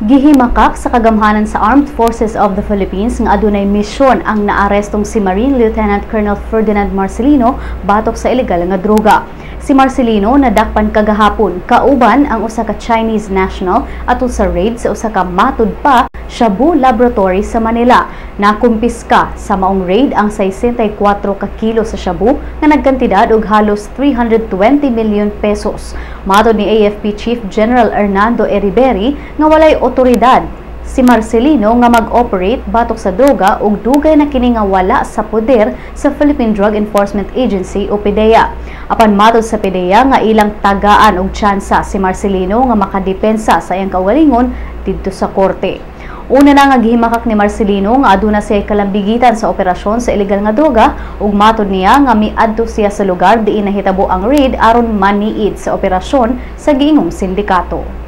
Gihimakak sa kagamhanan sa Armed Forces of the Philippines nga adunay misyon ang naarestong si Marine Lieutenant Colonel Ferdinand Marcelino batok sa ilegal nga droga. Si Marcelino nadakpan kagahapon kauban ang usa ka Chinese national atol sa raid sa usa ka matud pa shabu laboratory sa Manila. Nakumpiska sa maong raid ang 64 ka kilo sa shabu nga nagkantidad og halos 320 million pesos. Matod ni AFP Chief General Hernando Iriberri nga walay otoridad si Marcelino nga mag-operate batok sa droga ug dugay na kini nga wala sa poder sa Philippine Drug Enforcement Agency o PDEA. Apan matod sa PDEA nga ilang tagaan og tsansa si Marcelino nga makadepensa sa iyang kaugalingon didto sa korte. Una na nga gihimakak ni Marcelino nga aduna siya kalambigitan sa operasyon sa ilegal nga droga ug matod niya nga miadto siya sa lugar diin nahitabo ang raid aron maniid sa operasyon sa giingong sindikato.